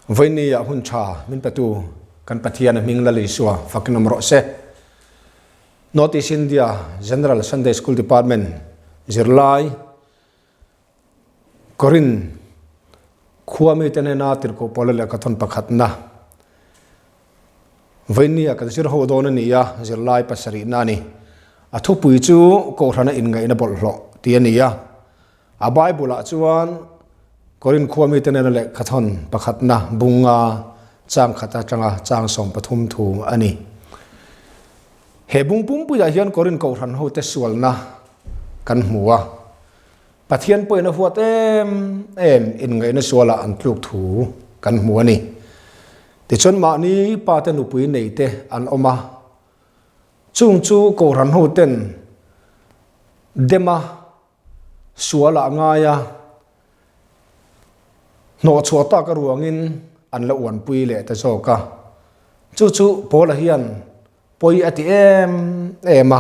Vawinia hun tha min petu kan Pathian a hming Lal Isua fakin awm rawh se. North East India General Sunday School Department zirlai Korin khua mite hnena tirhkoh pawla lehkha thawn pakhatna Vawinia kan zir ho dawn a ni a, zirlai pasarihna a ni. A thupui chu Kohhrana inngaihna bawlhhlawh tih a ni a. A Bible-ah chuan Korin khua mite nena lehkha thawn pakhatna bunga chang khat atanga chang 13 thu a ni. He bung pumpuiah hian Korin kohhran hote sualna kan hmu a. Pathian pawhin a huat em em inngaihna sualah an tluk thu kan hmu a ni. Tichuan mahni pate nupui neite an awm a, chung chu kohhran hoten dema sualah ngai a, hnawhchhuah tak aruangin an la uanpui leh ta zawk a. Chu chu Paula hian pawi a ti em em a,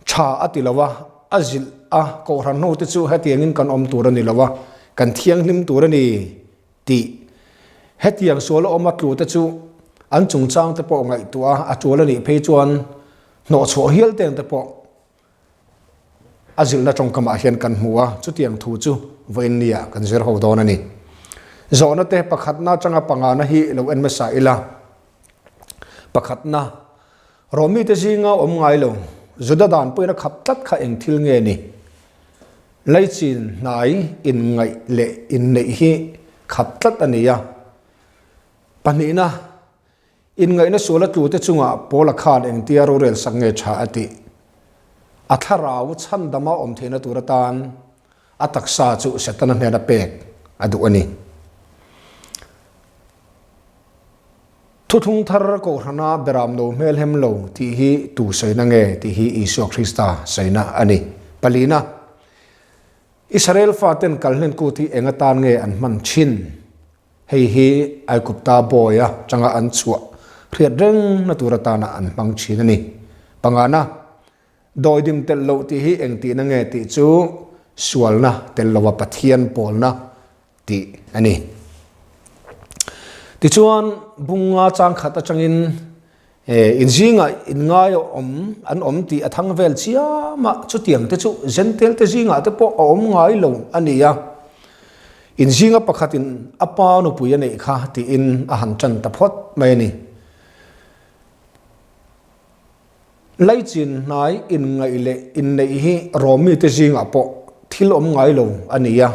tha a ti lo a, a zilh a, kohhran hnute chu hetiangin kan awm tur a ni lo a, kan thianghlim tur a ni tih. Hetiang suala awm a tlute chu an chungchangte pawh ngaihtuah a, a tul a nih phei chuan hnawhchhuah hial tengte pawh A zilhna tawngkamah hian kan hmu a, chutiang thu chu vawiin nia kan zir ho dawn a ni. Zawhna te pakhatna atanga pangana hi lo en hmasa ila. Pakhatna, Rawmite zinga awm ngai lo, Juda dan pawhin a khap tlat kha eng thil nge ni? Laichin hnai inngaih leh inneih hi khap tlat a ni a. Pahnihna, Inngaihna suala tlute chungah Paula khan engtia rorel sak nge tha a tih? A thlarau chhandama awm theihna tur atan a taksa chu Setana hnena pek a duh a ni. Thuthlung thar kohhrana beram no hmel hem lo tih hi tu sawina nge tih hi Isua Krista sawina a ni. Palina, Israel faten kalhlen kut hi eng atan nge an hman thin? Hei hi Aigupta bawi atanga an chhuah hriat rengna tur atana an hmang thin a ni. Pangana, dawidim telh loh tih hi engtihna nge tih chu sualna tel lova Pathian pawlna tih a ni. Tichuan, bunga chang khat atangin inzingah inngai awm an awm tih a thang vel chiam a, chutiang te chu Jentail te zingah te pawh a awm ngai lo a ni a. Inzinga pakhatin a pa nupui a neih kha tiin a han tan ta phawt mai a ni. Laichin hnai inngaih leh inneih hi Rawmi te zingah pawh thil awm ngai lo a ni a.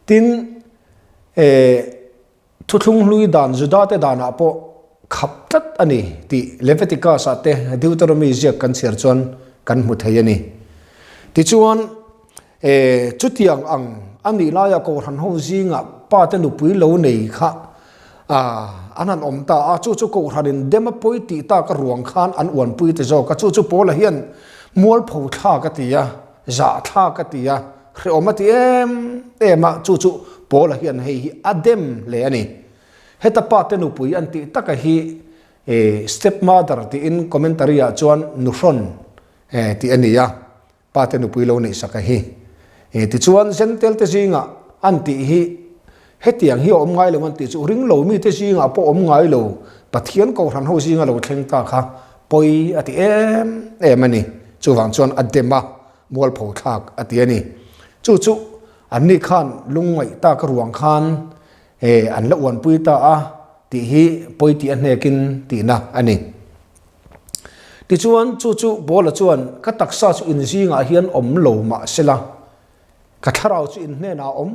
Tin, Thuthlung hlui dan Judate danah pawh khap tlat a ni tih Leviticus-ah te Deuteronomy ziak kan chhiar chuan kan hmu thei a ni. Tichuan, chutiang ang a nih laia Kohhran ho zingah pate nupui lo nei kha an han awm ta a, chu chu Kohhranin dem a pawi tih tak a ruang khan an uanpui ta zawk a, chu chu Paula hian mualpho thlak a ti a, zah thlak a ti a, Hrehawm a ti em em a, chu chu Paula hian hei hi a dem hle a ni. Heta pa te nupui an tih taka hi step mother tiin commentary ah chuan nuhrawn tih a ni a, pa te nupui lo neih sak a hi. Tichuan Jentail te zingah an tih hi hetiang hi a awm ngai lo an tih chu ring lo mite zingah pawh awm ngai lo Pathian Kohhran ho zinga lo thleng ta kha pawi a ti em em a ni. Chuvang chuan a dem a. Mualpho thlak a ti a ni. Chu chu anni khan lungngaih tak ruang khan an la uanpui ta a tih hi pawi tih a hnekin tihna a ni. Tichuan chu chu Paula chuan ka taksa chu inzingah hian awm lo mah sela ka thlarau chu in hnenah a awm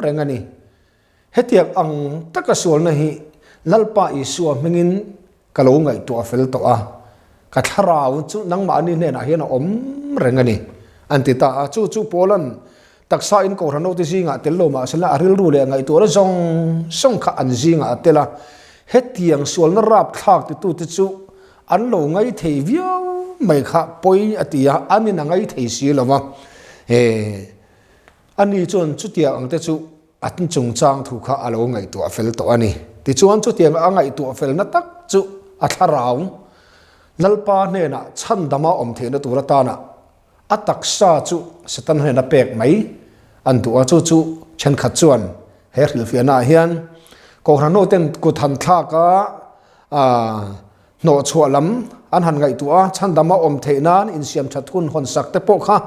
reng a ni. Hetiang ang taka sualna hi Lalpa Isua hmingin ka lo ngaihtuah fel tawh a, ka thlarau chu nangmahni hnenah hian a awm reng a ni, an ti ta a. Chu chu Paula'n taksa in Kohhran hote zingah tel lo mah sela a rilru leh ngaihtuahna zawng zawng kha an zingah a tel a. Hetiang sualna rapthlak titute chu an lo ngaithei viau mai kha pawi a ti a, an in a ngaithei si lo va. Ani chuan chutiang ang te chu A chungchang thu kha a lo ngaihtuah fel tawh a ni. Tichuan chutiang a ngaihtuah felna tak chu a thlarau Lalpa hnenah chhandama awm theihna tur atana a taksa chu Satan hnena pek mai an duh a. Chu chu thenkhat chuan he hrilhfiahnaah hian Kohhran hoten kut han thlak a, hnawhchhuah lam an han ngaihtuah a, chhandama awm theih nan insiam that hun hawn sak te pawh kha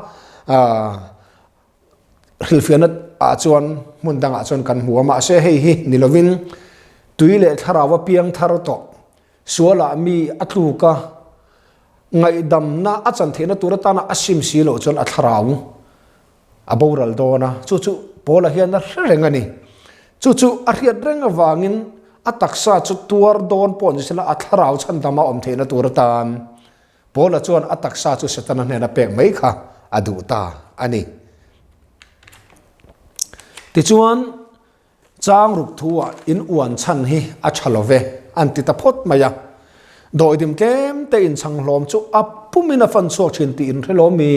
hrilhfiahna ah chuan hmun dangah chuan kan hmu a. Mahse hei hi ni lovin tui leh thlarau a piang thar tawh sualah mi a tluk a, ngaihdamna a chan theihna tur atana a sim si loh chuan a thlarau a boral dawn a, chu chu Paula hian a hre reng a ni. Chu chu a hriat reng avangin a taksa chu tuar dawn pawh ni sela a thlarau chhandama awm theihna tur atan Paula chuan a taksa chu Setana hnena pek mai kha a duh ta a ni. Tichuan, Chang ruk thu ah in uan chhan hi a tha lo ve an ti ta phawt mai a. Dawidim tlem te in chhang hlawm chu a pum in a fan chhuak thin tih in hre lo mi?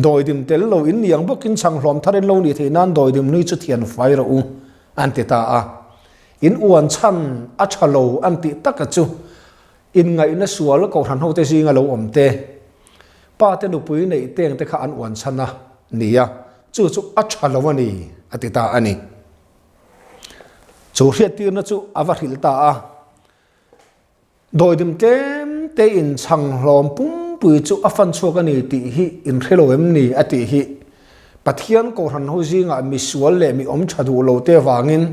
Dawidim tel lo in niang bawk in chhang hlawm thar in lo nih theih nan dawidim nui chu thian fai rawh u an ti ta a. In uan chhan a tha lo an tih tak a chu in ngaihna sual kohhran ho te zinga lo awm te, pa te nupui neih teng te kha an uan chhan a nia. Chu chu a tha lo a ni, a ti ta a ni. Chu hriattirna chu a va hrilh ta a. Dawidim tlem te in chhang hlawm pumpui chu a fan chhuak a ni tih hi in hre lo em ni a tih hi Pathian Kohhran ho zingah misual leh mi awm tha duh lo te vangin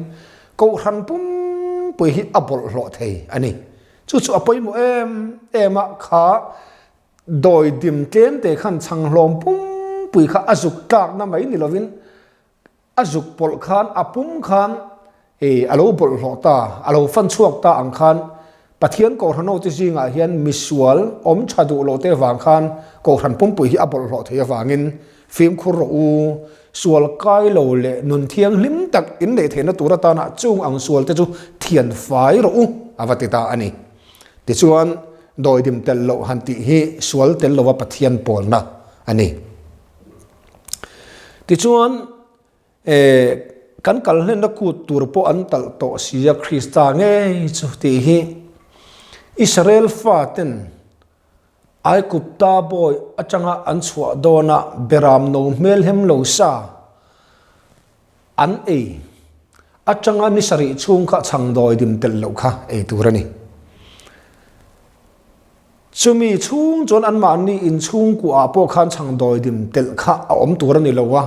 Kohhran pumpui hi a bawlhhlawh thei a ni. Chu chu a pawimawh em em a kha Dawidim tlem te khan chhang hlawm pumpui kha a zuk tlakna mai ni lovin a zuk pawlh khan a pum khan ih a lo bawlhhlawh ta, a lo fan chhuak ta ang khan Pathian Kohhran hote zingah hian misual awm tha duh loh te avang khan Kohhran pumpui hi a bawlhhlawh thei avangin fimkhur rawh u, sual kai lo leh nun thianghlim tak in neih theihna tur atana chung ang sual te chu thian fai rawh u a va ti ta a ni. Tichuan, dawidim tel loh han tih hi sual tel lova Pathian pawlna a ni. Tichuan, kan kal hlenna kut tur pawh an talh tawh si a, Krista ngei chu tih hi Israel faten Aigupta bawi atanga an chhuah dawnah beram no hmelhem lo sa An ei atanga ni sarih chhung kha chhang dawi dim telh loh kha ei tur a ni. Chumi chhung chuan anmahni inchhungkuah pawh khan chhang dawi dim telh kha a awm tur a ni lo a,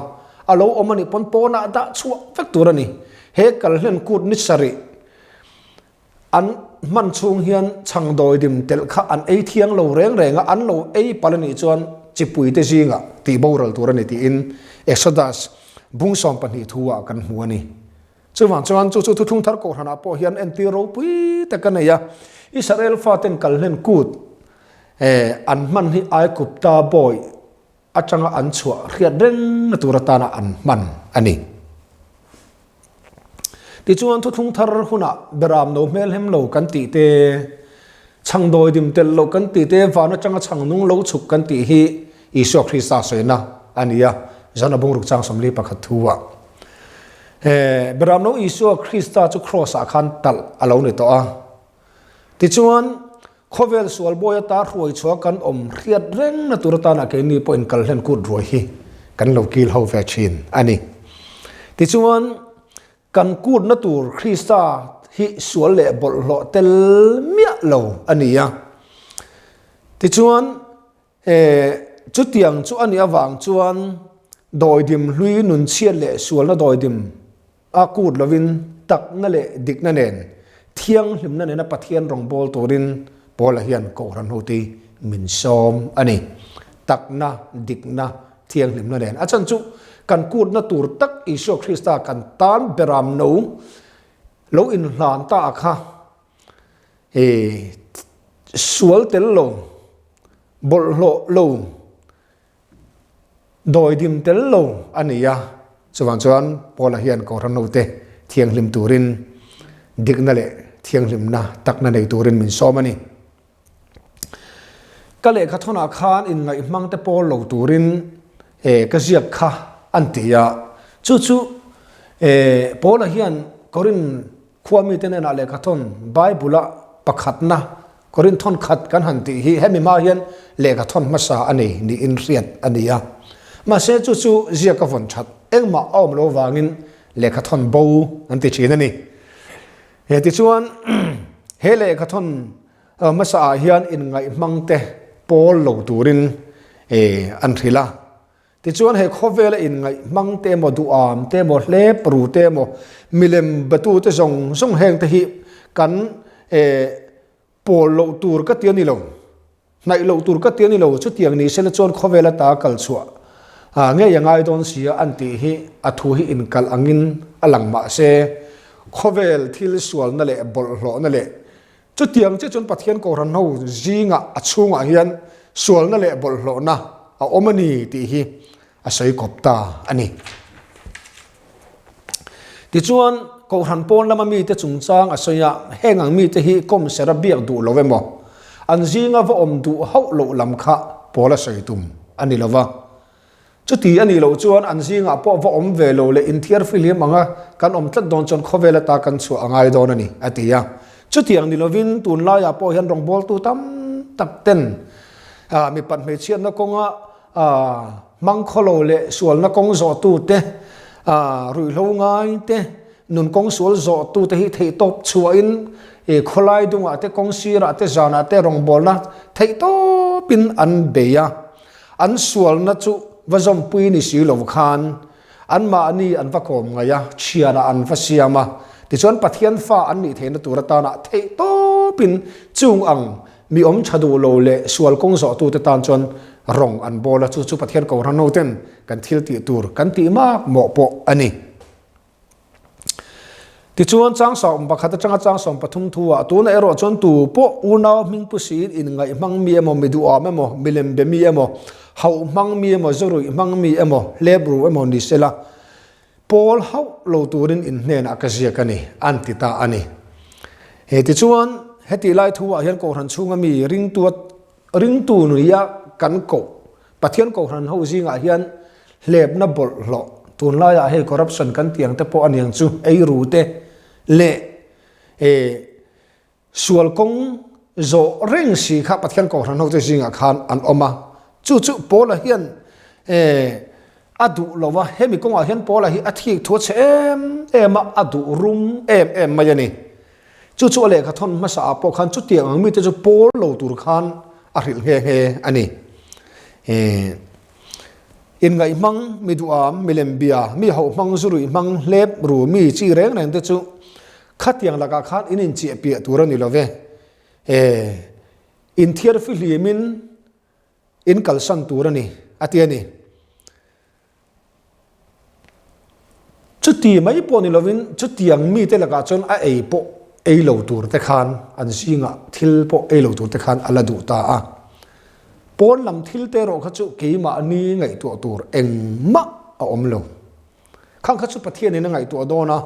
a lo awm a nih pawn pawnah dah chhuah vek tur a ni. He kalhlen kut ni sarih An hman chhung hian chhang dawidim telh kha an ei thiang lo reng reng a, an lo ei palh a nih chuan chipuite zingah tih boral tur a ni tiin Exodus bung 12 thu ah kan hmu a ni. Chuvang chuan chu chu thuthlung thar kohhranah pawh hian entir ropui tak a nei a, Israel faten kalhlen kut an hman hi Aigupta bawi atanga an chhuah hriat rengna tur atana an hman a ni. Tichuan thuthlung thar hunah beram no hmelhem lo kan tih te, chhang dawidim tel lo kan tih te, van atanga chhang nung lo chhuk kan tih hi Isua Krista sawina a ni a, John-a bungruk chang 41 thu ah. Beram no Isua Krista chu Kraws ah khan talh a lo ni tawh a. Tichuan Khawvel sual bawi ata hruai chhuah kan awm hriat reng na tur atana keini pawhin kal hlen kut ruai hi kan lo kil ho ve thin a ni. Tichuan, kan kutna tur Krista hi sual leh bawlhhlawh tel miah lo a ni a. Tichuan, chutiang chu a nih avang chuan dawidim hlui nunchhiat leh sualna dawidim A kut lovin takna leh dikna nen, thianghlimna nena Pathian rawngbâwl turin Paula hian Kohhran hoti min sâwm a ni. Takna, dikna, thianghlimna nen. A chhan chu kan kutna tur tak Isua Krista kan tân beram no lo inhlân ta a kha sual tel lo, bawlhhlawh lo, Dawidim tel lo a ni a, chuvang chuan Paula hian Kohhran hote thianghlim turin dikna leh thianghlimna takna nei turin min sawm a ni. Ka lehkha thawnah khan inngaihmang te pawl lo turin ka ziak kha an ti a, chu chu Paula hian Korin Khua mite hnenah lehkha thawn Bible-a pakhatna Korinth thawn khat kan han tih hi hemi hma hian lehkha thawn hmasa a nei niin hriat a ni a. Mahse chu chu ziak a vawn that engmah a awm lo vangin lehkha thawn bo an ti thin a ni. He tichuan he lehkhathawn hmasa ah hian inngaih hmang te pawl lo turin an hrilh a. Tichuan he khawvela inngaih hmang te emaw, duham te emaw, hlep ru te emaw, milem batu te zawng zawng heng te hi kan Pawl loh tur ka ti a ni lo, hnaih loh tur ka ti a ni lo, chutiang ni sela chuan khawvel ata kal chhuah ngei a ngai dawn si a an tih hi a thu hi inkalh angin a lang mah se, khawvel thil sualna leh bawlhhlawhna leh chutiang chiah chuan Pathian Kohhran ho zingah a chhungah hian sualna leh bawlhhlawhna a awm a ni tih hi a sawi kawp ta a ni. Tichuan, Kohhran pawn lama mite chungchang a sawi a, heng ang mite hi kawm sera biak duh lo emaw, an zinga va awm duh hauh loh lam kha pawl a sawi tum a ni lo va. Chuti a nih loh chuan an zingah pawh va awm ve lo leh inthiar fihlim anga kan awm tlat dawn chuan khawvel ata kan chhuah a ngai dawn a ni, a ti a. Chutiang ni lovin tunlaiah pawh hian rawngbawltu tam tak ten mipat hmeichhiatna kawnga Hmang khawlo leh sualna kawng zawhtute, ruihhlo ngaite, nun kawng sual zawhtute hi theihtawp chhuahin khawlai dungah te, kawng sirah te, zanah te rawngbawlna theihtawpin an bei a. An sualna chu va zawmpui ni si lo khan anmahni an va kawm ngaih a, thianah an va siam a. Tichuan Pathian fa an nih theihna tur atana theihtawpin chung ang Mi awm tha duh lo leh sual kawng zawhtute tan chuan rawng an bawl a, chu chu Pathian Kohhran hoten kan thil tih tur kan tih mak mawh pawh a ni. Tichuan, chang sawm pakhat atanga chang 13 thu ah tunah erawh chuan tu pawh unau hming pu siin inngaih hmang mi emaw, mi duhawm emaw, milem be mi emaw, hauh hmang mi emaw, zuruih hmang mi emaw, hlep ru emaw ni sela, Pawl hauh lo turin in hnenah ka ziak a ni, an ti ta a ni. He tichuan, hetih lai thu ah hian Kohhran chhunga mi ringtu ringtu nuia kan koh Pathian Kohhran ho zingah hian hlepna bawlhhlawh, tunlaiah hei corruption kan tih ang te pawh a niang chu, eiru te leh Sual kawng zawh reng si kha Pathian Kohhran hote zingah khan an awm a. Chu chu Paula hian a duh lo va, hemi kawngah hian Paula hi a thik thu a chhe em em a, a duh rum em em mai a ni. Chu chu a lehkha thawn hmasa ah pawh khan chutiang ang mite chu Paul lo tur khan a hrilh nghe nghe a ni. Inngaih hmang, mi duham, milem bia, mi hauh hmang, zuruih hmang, hlep ru mi chi reng reng te chu Khatiang lakah khan in inchiah piah tur a ni lo ve. E, inthiar fihlimin in kalsan tur a ni, a ti a ni. Chuti mai pawh ni lovin chutiang mite lakah chuan a ei pawh ei lo tur te khan an zingah thil pawh ei lo tur te khan a la duh ta a. Pawn lam thil te erawh kha chu keimahni ngaihtuah tur engmah a awm lo. Khang kha chu Pathianin a ngaihtuah dawn a,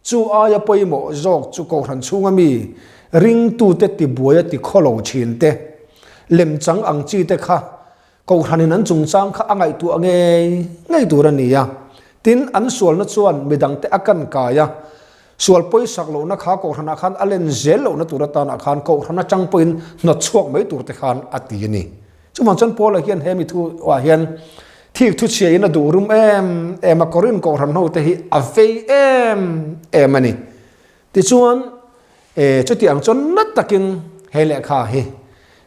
Chu aia pawimawh zawk chu Kohhran chhunga mi ringtute tibuaia tikhawlo thin te, lemchang ang chi te kha Kohhranin an chungchang kha a ngaihtuah ngei ngei tur a ni a. Tin, an sualna chuan midangte a kan kai a, sual pawisak lohna kha Kohhranah khan a len zel lohna tur atanah khan Kohhran atang pawhin hnawt chhuak mai tur te khan a ti a ni. Chuvang chuan Paula hian he mi thu ah hian thik thu chhia in a duh rum em em a, Korin Kohhran ho te hi a vei em em a ni. Tichuan e chuti ang chuan na takin he lehkha hi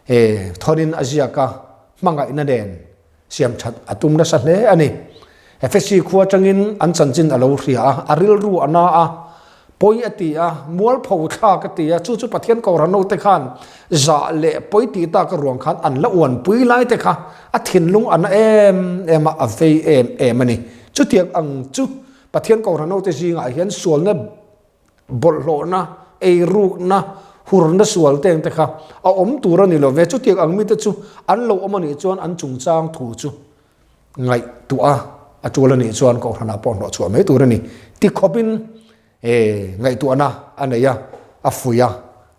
e thawnin a ziak a, hmangaihna nen siam that a tum nasa hle a ni. Efesi khua atangin an chanchin a lo hria a, a rilru a na a, pawi a ti a, mualpho thlak a ti a, chu chu Pathian Kohhran ho te khan zah leh pawi tih tak a ruang khan an la uanpui lai te kha a thinlung a na em em a, a vei em em a ni. Chutiang ang chu Pathian Kohhran ho te zingah hian sualna bawlhhlawhna, eirukna, hurna sual te ang te kha a awm tur a ni lo ve. Chutiang ang mite chu an lo awm a nih chuan an chungchang thu chu ngaihtuah a tul a nih chuan Kohhranah pawh hnawh chhuah mai tur a ni. Ti khawpin ngaihtuahna a nei a, a fuih a,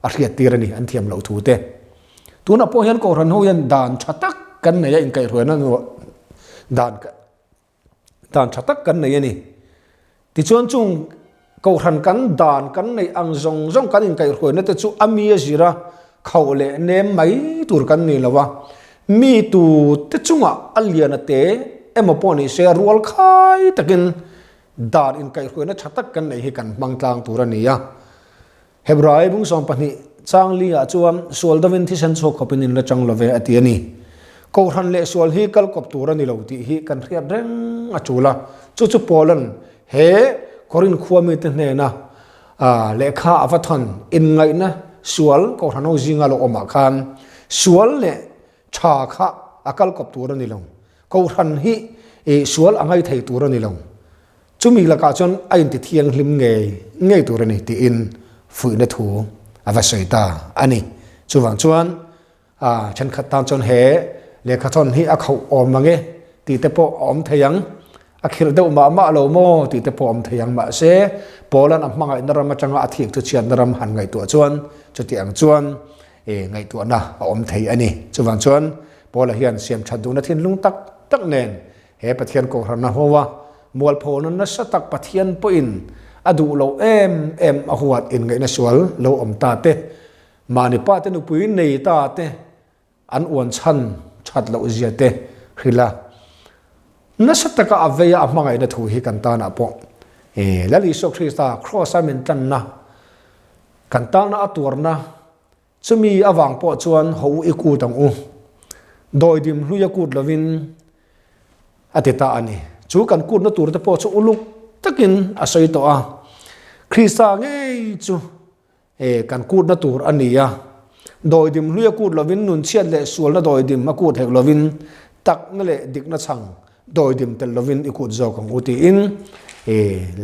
a hriattir a ni an thiam loh thu te. Tunah pawh hian Kohhran ho hian dan tha tak kan nei a, inkaihhruaina dan dan tha tak kan nei a ni. Tichuan chung Kohhran kan dan kan neih ang zawng zawng kan inkaihhruaina te chu a mi a zir a, khauh leh nem mai tur kan ni lo a. Mi tu te chungah a lian a te emaw pawh ni se rual khai takin dan inkaihhruaina tha tak kan neih hi kan hmang tlang tur a ni a. Hebrai bung 12 chang li ah chuan sual dovin thisen chhuak khawpin in la chang lo ve a ti a ni. Kohhran leh sual hi kal kawp tur a ni lo tih hi kan hriat reng a tul a. Chu chu Paula'n he Korinth khua mite hnena lehkha a va thawn inngaihna sual Kohhran ho zinga lo awmah khan sual leh tha kha a kal kawp tur a ni lo. Kohhran hi sual a ngaithei tur a ni lo. Chumi lakah chuan a inti thianghlim ngei ngei tur a ni tiin fuihna thu a va sawi ta a ni. Chuvang chuan thenkhat tan chuan he lehkhathawn hi a khauh awm ang e tih te pawh a awm thei ang, a khirh deuh mah mah lo maw tih te pawh a awm thei ang. Mahse, Paula'n a hmangaihna ram atanga a thik chu chhiatna ram han ngaihtuah chuan chuti ang chuan ngaihtuahna a awm thei a ni. Chuvang chuan Paula hian siamthat duhna thinlung tak tak nen He Pathian Kohhranna hoa mualphona nasa tak Pathian pawhin a duh loh em em a huat inngaihna sual lo awm ta te, mahni pa te nupui nei ta te an uan chhan that loh zia te hrilh a. Nasa taka a veia a hmangaihna thu hi kan tanah pawh Lal Isua Krista Kraws-a min tlanna, kan tana a tuarna, Chumi avang pawh chuan haw u i kut ang u. Dawidim hlui a kut lovin a ti ta a ni. Chu kan kutna tur te pawh chu uluk takin a sawi tawh a. Krista ngei chu e kan kutna tur a ni a. Dawidim hlui a kut lovin nunchhiat leh sualna dawidim a kut hek lovin takna leh dikna chhang Dawidim tel lovin i kut zawk ang u tiin i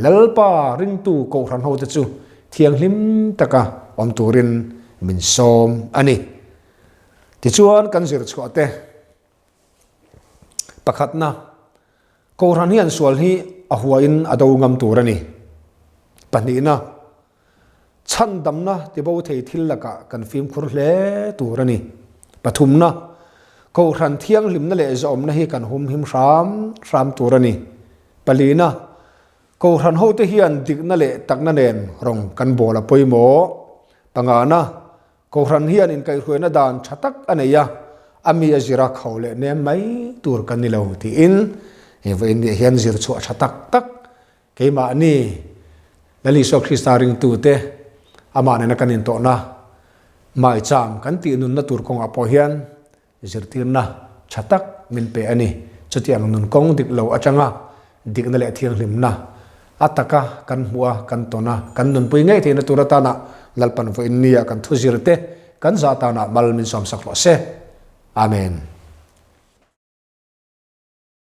Lalpa ringtu Kohhran hote chu thianghlim taka awm turin min sawm a ni. Tichuan kan zir chhuah te pakhatna, Kohhran hian sual hi a huain a do ngam tur a ni. Pahnihna, Chhandamna tibo thei thil lakah kan fimkhur hle tur a ni. Pathumna, Kohhran thianghlimna leh zawmna hi kan humhim hram hram tur a ni. Palina, Kohhran hote hian dikna leh takna nen rawng kan bawl a pawimawh. Pangana, Kohhran hian inkaihhruaina dan tha tak a nei a, a mi a zir a kho leh nem mai tur kan ni lo tiin vawiin nih hian zir chhuah tha tak tak Keimahni Lal Isua Krista ringtute amah nena kan intawhna maicham kan tih nunna tur kawngah pawh hian zirtirna tha tak min pe a ni. Chutiang nun kawng dik lo atanga dikna leh thianghlimna a taka kan hmuh a, kan tawn a, kan nunpui ngei theihna tur atana Lalpan vawiin nia kan thuzirte kan zah tanah mal min sawmsak rawh se. Amen.